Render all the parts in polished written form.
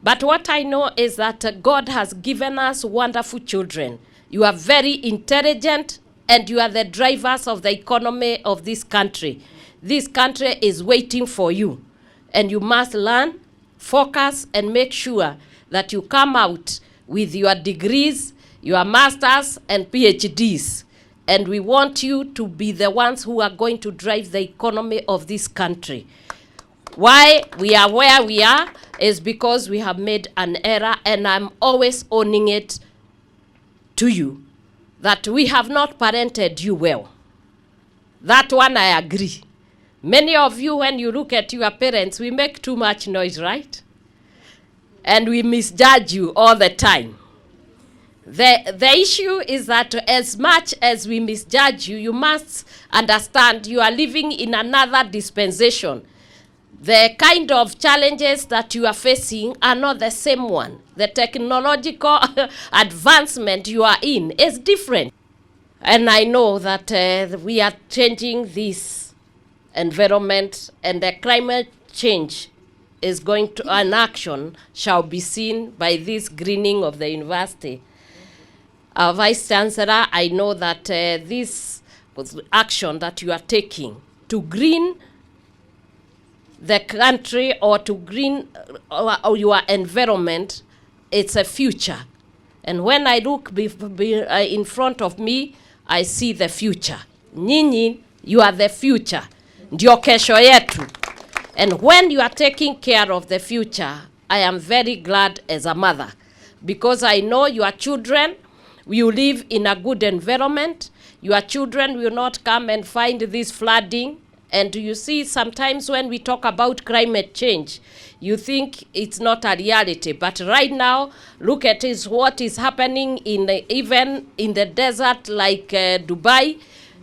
But what I know is that God has given us wonderful children. You are very intelligent, and you are the drivers of the economy of this country. This country is waiting for you, and you must learn, focus, and make sure that you come out with your degrees, your masters, and PhDs. And we want you to be the ones who are going to drive the economy of this country. Why we are where we are is because we have made an error, and I'm always owning it to you, that we have not parented you well. That one I agree. Many of you, when you look at your parents, we make too much noise, right? And we misjudge you all the time. The issue is that as much as we misjudge you, you must understand you are living in another dispensation. The kind of challenges that you are facing are not the same one. The technological advancement you are in is different. And I know that we are changing this environment, and the climate change is going to, an action shall be seen by this greening of the university. Our Vice Chancellor, I know that this action that you are taking to green the country or to green your environment, it's a future. And when I look in front of me, I see the future. Nyinyi, you are the future. Ndio kesho yetu. And when you are taking care of the future, I am very glad as a mother, because I know your children will live in a good environment. Your children will not come and find this flooding. And you see, sometimes when we talk about climate change, you think it's not a reality. But right now, look at what is happening even in the desert like Dubai.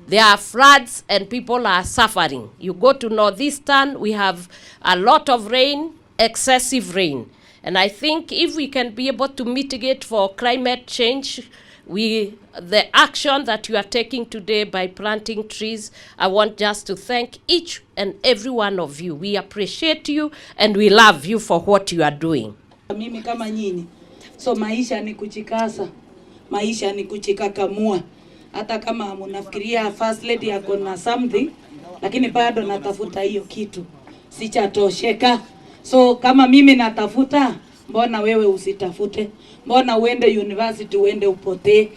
There are floods and people are suffering. You go to Northeastern, we have a lot of rain, excessive rain. And I think if we can be able to mitigate for climate change, the action that you are taking today by planting trees, I want just to thank each and every one of you. We appreciate you and we love you for what you are doing. Mimi kama nyinyi. So maisha ni kuchikasa. Maisha ni kuchikakamua. Hata kama mnafikiria first lady yako na something, lakini bado natafuta hiyo kitu. Sichatosheka. So kama mimi natafuta, mbona wewe usitafute? Mbona uende university uende upotee?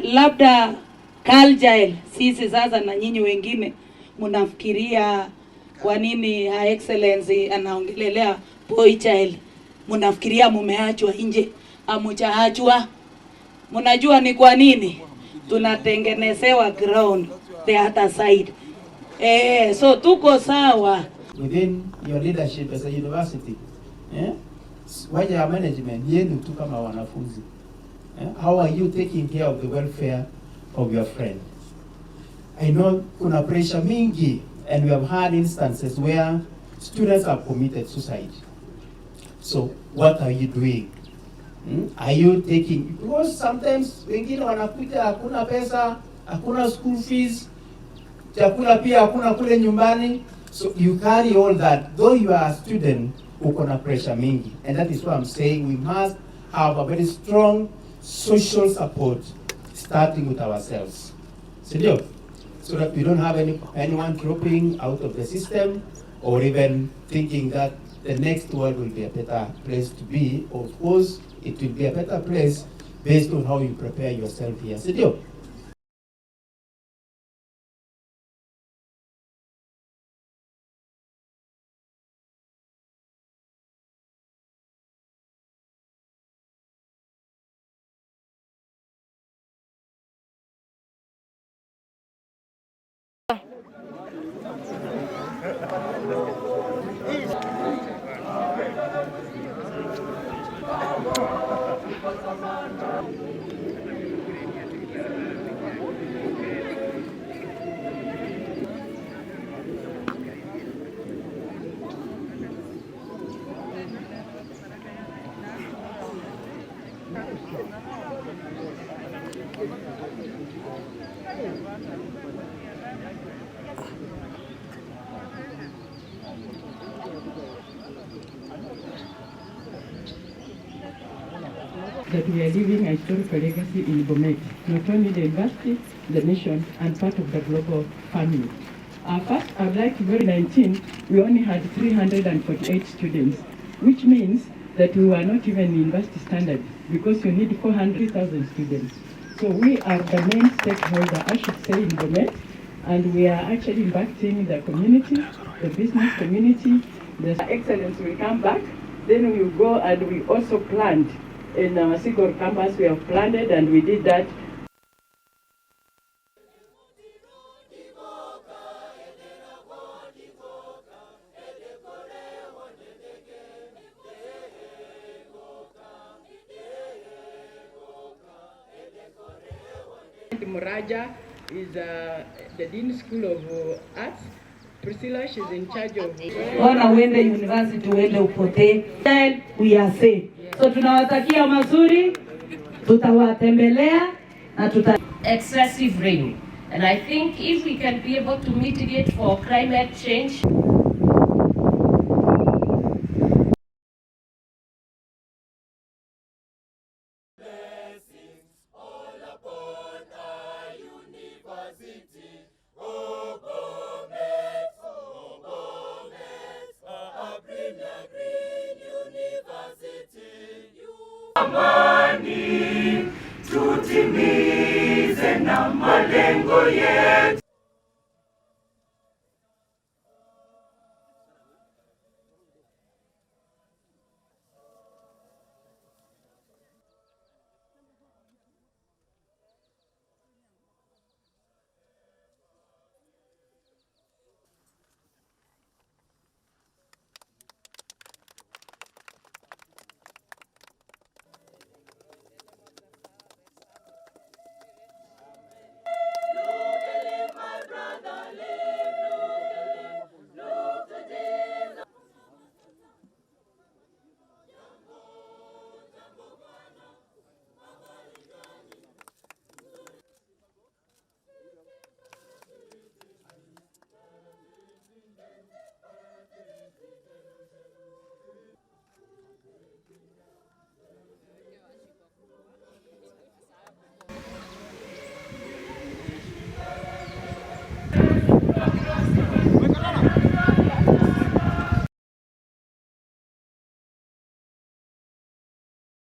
Labda culture sisi sasa na nyinyi wengine mnafikiria kwa nini Her Excellency anaongelelea boy child? Mnafikiria mumeachwa nje, amuchaachwa? Mnajua ni kwa nini? Tunatengenezewa ground the other side. So tuko sawa. Within your leadership as a university, waja management yenu tu kama wanafunzi, how are you taking care of the welfare of your friend? I know kuna pressure mingi, and we have had instances where students have committed suicide. So what are you doing? Are you taking, because sometimes wengine wanakuja hakuna pesa, hakuna school fees, chakula pia hakuna kule nyumbani. So you carry all that, though you are a student, uko na pressure mingi. And that is why I'm saying we must have a very strong social support, starting with ourselves. So that we don't have anyone dropping out of the system, or even thinking that the next world will be a better place to be. Of course, it will be a better place based on how you prepare yourself here. that we are leaving a historical legacy in Bomet, not only the university, the nation, and part of the global family. First, I would like to go to 2019, we only had 348 students, which means that we were not even in university standard because you need 400,000 students. So we are the main stakeholder, I should say, in Bomet, and we are actually impacting the community, the business community. The excellence will come back, then we will go, and we also planned in our Sigor campus, we have planted and we did that. Muraja is the Dean School of Arts. Priscilla, she's in charge of... Wana uende university, uende upotee. We are safe. So tunawatakia mazuri, tutawatembelea na excessive rain. And I think if we can be able to mitigate for climate change, amani, tutimize na malengo yetu.